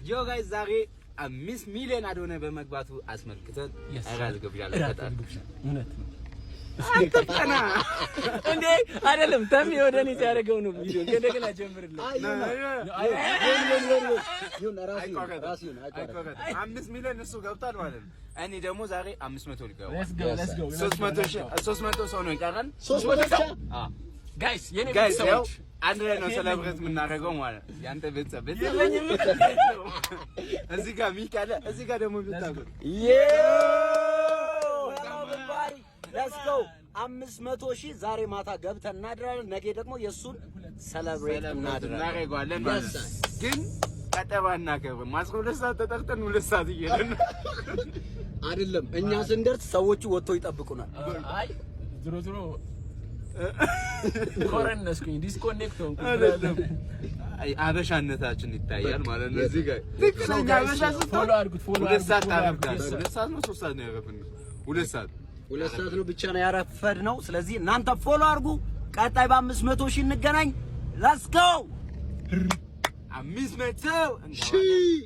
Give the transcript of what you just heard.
Yo guys፣ ዛሬ 5 ሚሊዮን አዶናይ በመግባቱ አስመልክተን እራት ግብዣ ለፈጣሪ። እውነት ነው። አትቀና። እንዴ አይደለም፣ ተሚ ወደ እኔ ሲያደርገው ነው ቪዲዮ። እንደገና ጀምርልኝ። አይቆረጥም። 5 ሚሊዮን እሱ ገብቷል ማለት ነው። እኔ ደግሞ ዛሬ 500 ልገባ። Let's go, let's go. 300 ሺህ፣ 300 ሰው ነው የቀረን። 300 ብቻ? Guys፣ የኔ Guys፣ ያው ቤተሰቦች አንድ ላይ ነው celebrate የምናደርገው ማለት ነው። ያንተ ቤተሰብ እዚህ ጋር ሚክ አለ፣ እዚህ ጋር ደግሞ የምታውቁት። Let's go! 500,000 ዛሬ ማታ ገብተን እናድራለን። ነገ ደግሞ የእሱን celebrate እናድራለን። እናደርገዋለን ማለት ነው። ግን ቀጠሮ አናከብርም። 12 ሰዓት ተጠርተን 2 ሰዓት እየሄድን ነው። አይደለም፣ እኛ ስንደርስ ሰዎቹ ወጥተው ይጠብቁናል። አይ፣ ዝሮ ዝሮ ኮረነስኩኝ፣ disconnect ሆንኩ። አይደለም፣ አይ፣ አበሻነታችን ይታያል ማለት ነው። እዚህ ጋር ትክክለኛ አበሻ ስትሆን Follow አድርጉት፣ follow 2 ሰዓት አድርጉት፣ follow አድርጉት። ታረፍዳለህ። 2 ሰዓት ነው 3 ሰዓት ነው ያረፍነው? 2 ሰዓት። 2 ሰዓት ነው ብቻ ነው ያረፈድ ነው። ስለዚህ እናንተ follow አድርጉ። ቀጣይ በ500,000 እንገናኝ። Let's go! 500 ሺህ።